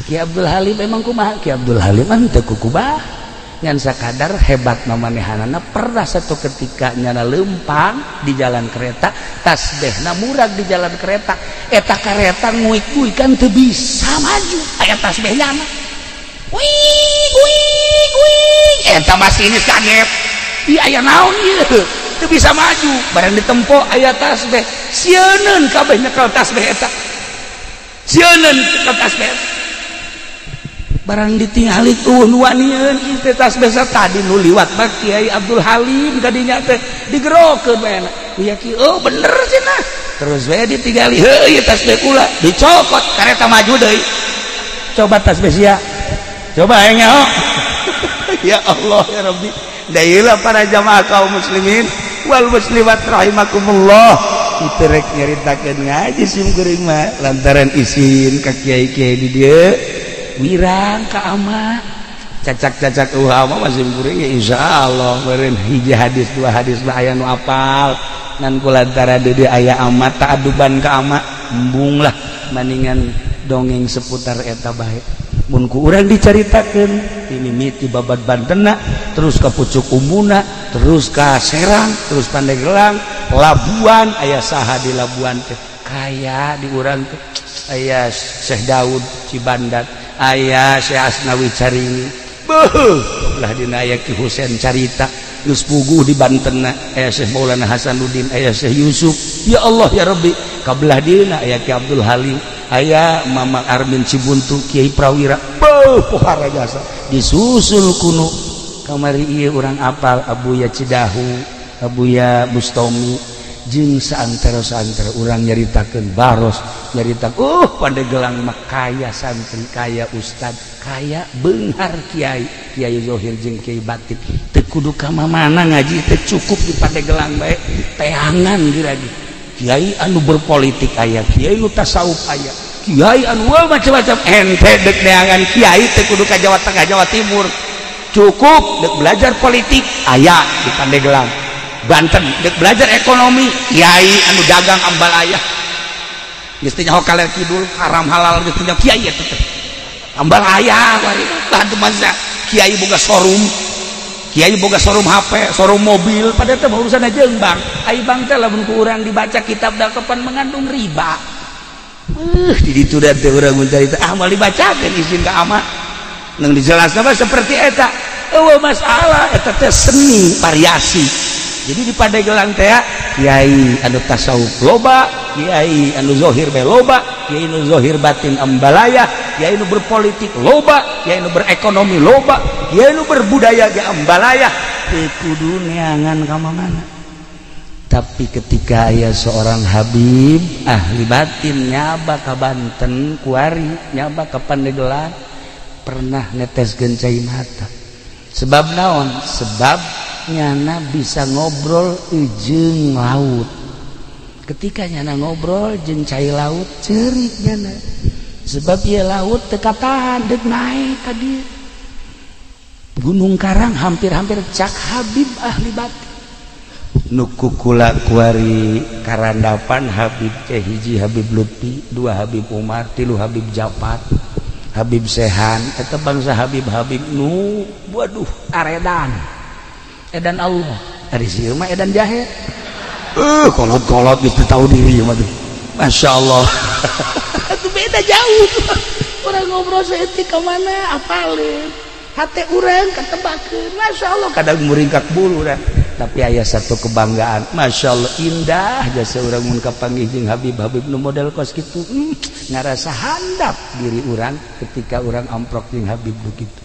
Ki Abdul Halim emang kumaha? Ki Abdul Halim mah teu kukubah. Ngan sakadar hebat mamanehanana pernah satu ketika nyana lempang di jalan kereta, tasbehna murag di jalan kereta, eta kareta nguik-nguik kan teu bisa maju, aya tasbeh nyana. Wih, wih, wih, eta masinis kaget. Ih aya naon ieu? Teu bisa maju, barang ditempo aya tasbeh. Sieuneun kabeh nyekel tasbeh eta. Sieuneun nyekel tasbeh. Barang ditingali tuh nuanieun ieu tasbeh tadi nu liwat mah Kiai Abdul Halim kadinya teh digerokeun bae na. Uya ki oh bener cenah. Terus we ditingali heuh ieu tasbeh kula dicokot kareta maju deui. Coba tasbeh sia. Coba aya nyaho. Ya Allah ya Rabbi. Dailah para jamaah kaum muslimin wal muslimat rahimakumullah. Kitu rek nyaritakeun ngaji sim kuring mah lantaran isin ka kiai-kiai di dieu. Wirang ka ama cacak-cacak ama masih kuring ya insyaallah meureun hiji hadis dua hadis mah aya nu apal ngan kulantaran di dieu aya ama ta'aduban ka ama embung lah maningan dongeng seputar eta bae mun ku urang dicaritakeun mimiti babad Bantenna terus ka Pucuk Umbuna terus ka Serang terus Pandeglang Labuan aya saha di Labuan teh kaya di urang teh aya Syekh Daud Cibandat aya Syekh Asnawi Carini beuh belah dina aya Ki Husein Carita geus puguh di Bantenna aya Syekh Maulana Hasanuddin aya Syekh Yusuf ya Allah ya Rabbi kabelah dina aya Ki Abdul Halim aya Mama Armin Cibuntu Kiai Prawira beuh pohara jasa disusul kunu kamari ieu urang apal Abuya Cidahu Abuya Bustomi jeung saantero-saantero urang nyaritakeun baros nyaritakeun Pandeglang mah kaya santri kaya ustad kaya beunghar kiai kiai zohir jeung kiai batin teu kudu ka mamana ngaji teh cukup di Pandeglang bae teangan diragi kiai anu berpolitik aya kiai nu tasawuf aya kiai anu macam-macam ente dek neangan kiai teu kudu ka Jawa Tengah Jawa Timur cukup dek belajar politik aya di Pandeglang Banten dek belajar ekonomi kiai anu dagang ambalaya geus teh nyaho kaler kidul haram halal geus teh kiai eta teh ambalaya bari masa kiai boga showroom kiai boga showroom HP showroom mobil padahal teh urusan jeung bank ai bank teh lamun ku urang dibaca kitab dakapan mengandung riba di ditu da teh urang mencari teh ah moal dibacakeun izin ka ama nang dijelasna mah seperti eta eueuh masalah eta teh seni variasi. Jadi di Pandeglang teh kiai anu tasawuf loba, kiai anu zohir bae loba, kiai anu zohir batin ambalaya, kiai anu berpolitik loba, kiai anu berekonomi loba, kiai anu berbudaya ge ambalaya. Teu kudu neangan ka mana. Tapi ketika aya seorang habib ahli batin nyaba ka Banten kuari, nyaba ka Pandeglang pernah neteskeun cai mata. Sebab naon? Sebab nyana bisa ngobrol jeung laut. Ketika nyana ngobrol jeung cai laut ceurik nyana. Sebab ieu laut teu katahan deuk naek ka dieu. Gunung Karang hampir-hampir cak habib ahli batin. Nu kukula kuari karandapan Habib teh hiji Habib Lutfi, dua Habib Umar, tilu Habib Japar, Habib Sehan, eta bangsa Habib-habib nu waduh aredan. Edan Allah, ari sieu mah edan jahe. Kolot-kolot geus teu tahu diri mah tuh. Masya Allah. Itu beda jauh. Urang ngobrol saeutik ka mana apaleun. Hate urang katebakeun. Masya Allah kadang muringkak bulu urang. Tapi aya satu kebanggaan. Masya Allah indah jasa urang mun kapanggih jeung Habib-habib nu model kos kitu. Ngarasa handap diri urang ketika urang amprok jeung Habib nu kitu.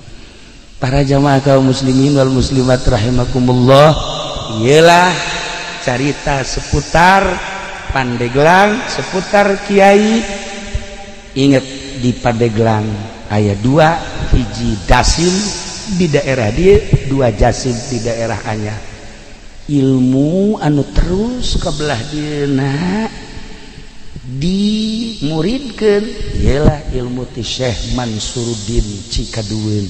Para jamaah kaum muslimin wal muslimat rahimakumullah, ialah carita seputar Pandeglang, seputar kiai. Ingat di Pandeglang aya dua hiji dasim di daerah dia, dua jasim di daerah anyar. Ilmu anu terus kebelah dieuna Dimuridkeun iyalah ilmu ti Syekh Mansuruddin Cikadueun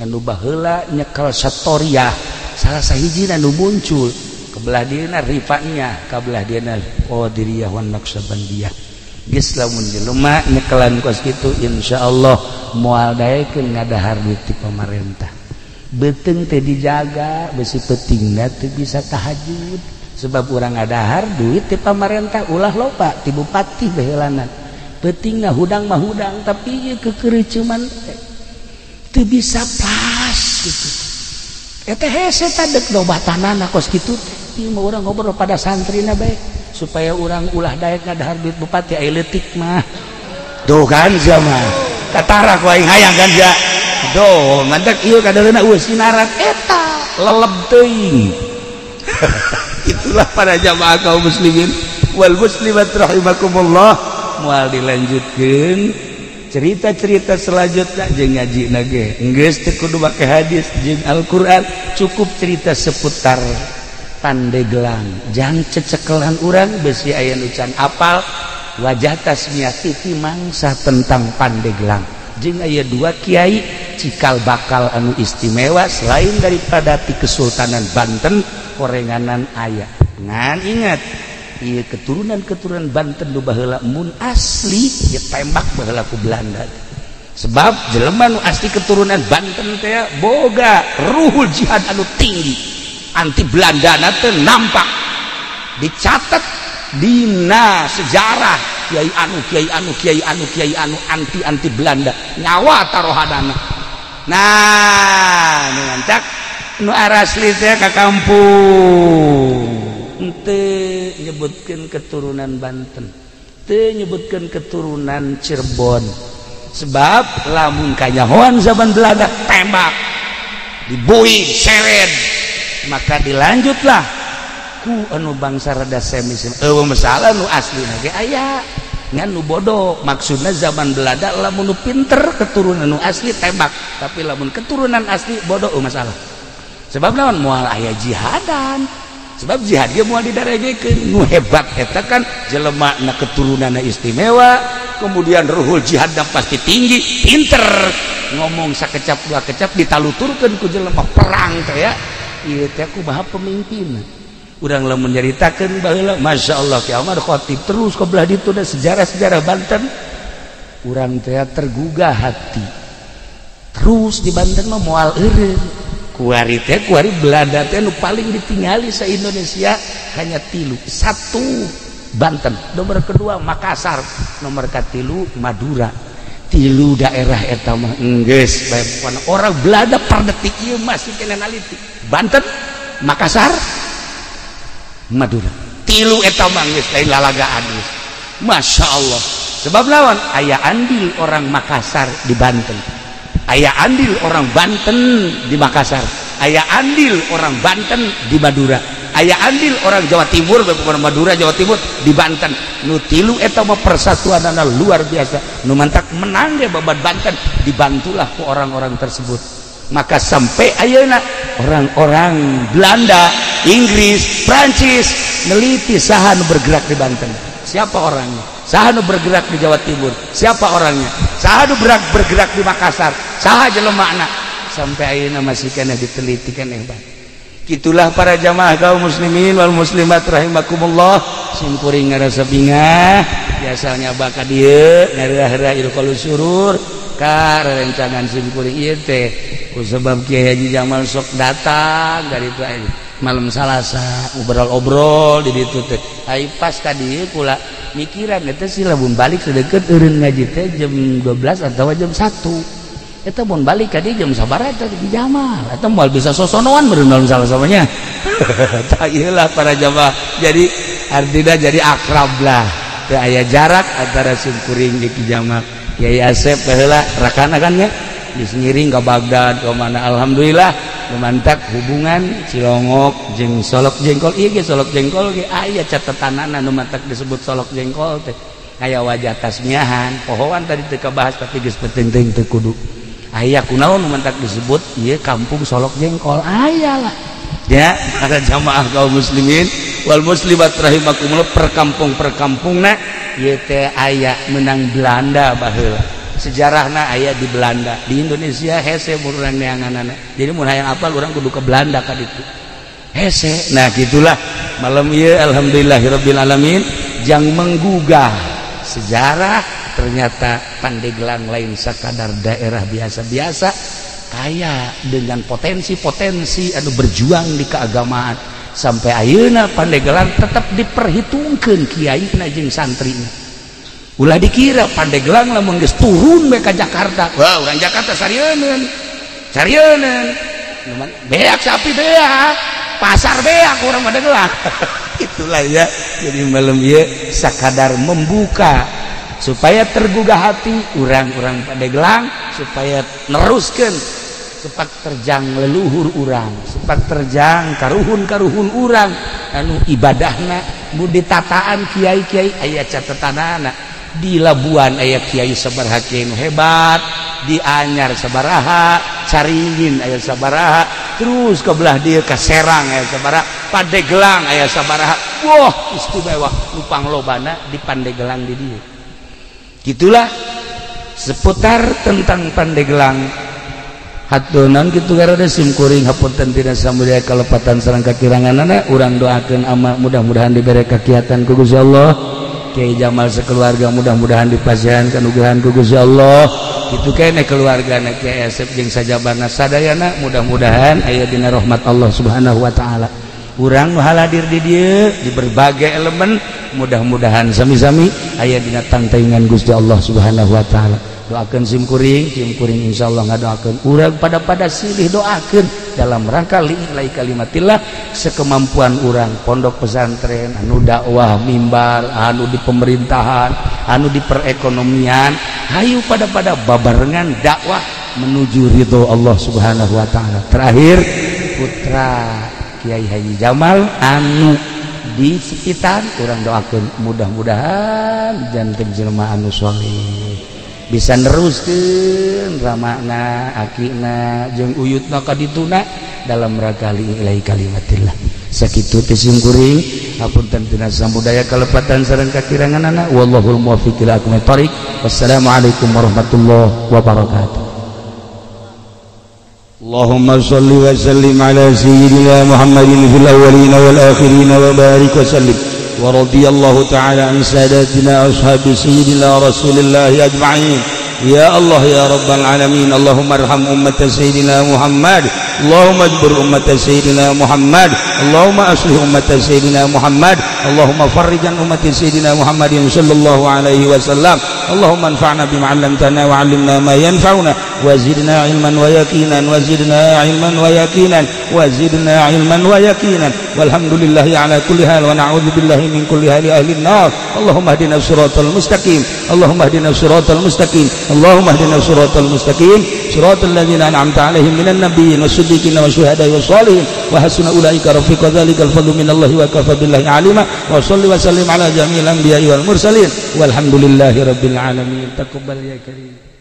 anu baheula nyekel satoriah salah sahijina nu muncul kebelah dieuna rifanya kabelah dieuna Qadiriyah wan Naqsabandiyah. Geus lamun jelema nyekelan kos kitu insyaallah moal daekeun ngadahar duit ti pamarentah. Beuteung teh dijaga besi peutingna teu bisa tahajud sebab urang ngadahar duit ti pamarentah ulah loba ti bupati baheulana. Peutingna hudang mah hudang tapi ieu kekereuceuman teh teu bisa pas gitu. Eta hese tadek dobatanana kos kitu teh. Ieu mah urang ngobrol pada santrina bae supaya urang ulah daek ngadahar duit bupati ai leutik mah. Tuh kan sia mah. Katara ku aing hayang kan sia. Duh, mantak ieu kadaleuna eueuh sinarat eta leleb teuing. Itulah para jamaah kaum muslimin wal muslimat rahimakumullah. Moal dilanjutkeun cerita-cerita selanjutnya jeung ngajina ge. Geus teu kudu make hadis jeung Al-Qur'an, cukup cerita seputar Pandeglang. Jang cecekelan urang besi aya nu can apal wajah tasmiah titi mangsa tentang Pandeglang. Jeung aya dua kiai cikal bakal anu istimewa selain daripada ti Kesultanan Banten korenganan aya. Ngan ingat ieu keturunan-keturunan Banten nu baheula mun asli ditembak baheula ku Belanda. Sebab jelema nu asli keturunan Banten teh boga ruhul jihad anu tinggi. Anti Belanda teh nampak dicatat dina sejarah kiai anu kiai anu kiai anu kiai anu anti anti Belanda nyawa tarohadana. Nah nu ngancak nu arasli teh ka kampung henteu nyebutkeun keturunan Banten, teu nyebutkeun keturunan Cirebon. Sebab lamun kanyahoan zaman Belanda tembak dibui seret, maka dilanjutlah ku anu bangsa rada semi eueuh masalah nu aslina ge aya ngan nu bodoh. Maksudna zaman Belanda lamun nu pinter keturunan nu asli tembak, tapi lamun keturunan asli bodoh masalah. Sebab naon moal aya jihadan, sebab jihad ge moal didaregekeun. Nu hebat eta kan jelema na keturunanna istimewa, kemudian ruhul jihadna pasti tinggi, pinter ngomong sakecap dua kecap ditaluturkeun ku jelema perang teh ya. Ieu teh kumaha pemimpin. Urang lamun nyaritakeun baheula masyaallah Ki Ahmad Khatib terus ke belah ditu da sejarah-sejarah Banten urang teh tergugah hati. Terus di Banten mah moal eureun. Kuari teh kuari Belanda teh nu paling ditingali sa Indonesia hanya tilu. Satu Banten, nomor kedua Makassar, nomor katilu Madura. Tilu daerah eta mah enggeus bae orang Belanda per detik ieu masih kena naliti. Banten, Makassar, Madura. Tilu eta mah geus lain lalagaan geus. Masya Allah. Sebab lawan aya andil orang Makassar di Banten, aya andil orang Banten di Makassar, aya andil orang Banten di Madura, aya andil orang Jawa Timur, bukan Madura Jawa Timur di Banten. Nu tilu eta mah persatuanana luar biasa. Nu mantak menang ge babat Banten dibantulah ku orang-orang tersebut. Maka sampai ayeuna orang-orang Belanda, Inggris, Prancis neliti saha nu bergerak di Banten. Siapa orangnya? Saha nu bergerak di Jawa Timur? Siapa orangnya? Saha nu bergerak di Makassar? Saha jelemana? Sampai ayeuna masih keneh diteliti keneh bae. Gitulah para jamaah kaum muslimin wal muslimat rahimakumullah. Sim kuring ngarasa bingah biasanya baka dieu ngarah-rah ilqal surur ka rerencangan sim kuring ieu teh ku sebab Kiai Haji Jamal sok datang dari itu malam Salasa obrol-obrol di ditu teh. Ai pas ka dieu kula mikiran eta sih lamun balik sedeukeut eureun ngaji teh jam 12 atawa jam 1. Eta mun balik ka dieu jam sabaraha eta di Jamal eta moal bisa sosonoan meureun malam Salasa-nya. Tah ieu lah para jamaah. Jadi artinya jadi akrab lah. Teu aya jarak antara sim kuring jeung Ki Jamal. Kiai Asep baheula rakana kan nya geus ngiring ka Baghdad ka mana, alhamdulillah lumantak hubungan Cilongok jeung Solok Jengkol. Ieu ge Solok Jengkol ge aya catetanana nu mantak disebut Solok Jengkol teh aya wajah tasmiahan pohoan tadi teu kabahas tapi geus penting teuing teu kudu aya kunaon nu mantak disebut ieu kampung Solok Jengkol aya lah. Ya, para jamaah kaum muslimin wal muslimat rahimakumullah, perkampung-perkampungna ieu teh aya menang Belanda baheula. Sejarahna aya di Belanda, di Indonesia hese urang neanganana. Jadi mun hayang apal urang kudu ke Belanda ka ditu. Hese. Nah, gitulah malam ieu alhamdulillahirabbil alamin jang menggugah sejarah, ternyata Pandeglang lain sakadar daerah biasa-biasa, kaya dengan potensi-potensi anu berjuang di keagamaan. Sampai ayeuna Pandeglang tetap diperhitungkeun kiaina jeung santrina. Ulah dikira Pandeglang lamun geus turun we ka Jakarta, wah urang Jakarta sarieun sarieun, beak sapi beak pasar beak urang Pandeglang. Itulah ya, jadi malam ieu sakadar membuka supaya tergugah hati urang-urang Pandeglang supaya neruskeun sepak terjang leluhur urang, sepak terjang karuhun-karuhun urang anu ibadahna mu ditataan kiai-kiai aya catetanana. Di Labuan aya kiai sabaraha kiai nu hebat, di Anyar sabaraha, Caringin aya sabaraha, terus ke belah dieu ka Serang aya sabaraha, Pandeglang aya sabaraha. Wah, istimewa nu panglobana di Pandeglang di dieu. Gitulah seputar tentang Pandeglang. Hatunan kitu garada sim kuring hapunten tina samudaya kalepatan sareng kakiranganana. Urang doakeun ama mudah-mudahan dibere kakiatan ku Gusti Allah. Kiai Jamal sekeluarga mudah-mudahan dipasihan kanugrahan ku Gusti Allah. Kitu keneh keluargana Kiai Asep jeung sajabana sadayana mudah-mudahan aya dina rahmat Allah Subhanahu wa taala. Urang nu hadir di dieu di berbagai elemen mudah-mudahan sami-sami aya dina tangtaingan Gusti Allah Subhanahu wa taala. Doakeun sim kuring insyaallah ngadoakeun urang pada silih doakeun dalam rangka li'ilai kalimatillah sekemampuan urang pondok pesantren anu dakwah mimbar anu di pemerintahan anu di perekonomian, hayu pada babarengan dakwah menuju ridho Allah Subhanahu wa taala. Terakhir putra Kiai Haji Jamal anu di sekitar urang doakeun mudah-mudahan janten jelema anu sholeh bisa neruskeun ramana akina jeung uyutna ka dituna dalam rangka lillahi kalimatillah. Sakitu teh sim kuring hapunten tina samudaya kalepatan sareng kakiranganana. Wallahul muwaffiq ila aqwamit thoriq. Wassalamualaikum warahmatullahi wabarakatuh. Allahumma shalli wa sallim ala sayyidina Muhammadin fil awwalin wal akhirin wa barik wa sallim. Wa radiyallahu ta'ala an sadatina ashabi sayyidina Rasulillah ajma'in. Ya Allah ya Rabbal alamin, Allahumma arham ummat sayyidina Muhammad, Allahumma ajbur ummat sayyidina Muhammad, Allahumma aslih ummat sayyidina Muhammad, Allahumma farrijan ummat sayyidina Muhammadin sallallahu alaihi wasallam. Allahumma anfa'na bima 'allamtana wa 'allimna ma yanfa'una wa zidna 'ilman wa yaqinan wa zidna 'ilman wa yaqinan wa zidna 'ilman wa yaqinan. Walhamdulillahi ala kulli hal wa na'udzu billahi min kulli hali ahli an-nar. Allahumma ihdina siratal mustaqim, Allahumma ihdina siratal mustaqim, Allahumma ihdina siratal mustaqim, siratal ladzina an'amta 'alaihim minan nabiyyin wash-shiddiqin wasyuhada'i wash-shalihin wa hasuna ulaika rafiqa. Dzalikal fadlu minallahi wa kafa billahi 'alima. Wa shalli wa sallim ala jami'il anbiya'i wal mursalin walhamdulillahi rabbil alamin. Taqabbal ya karim.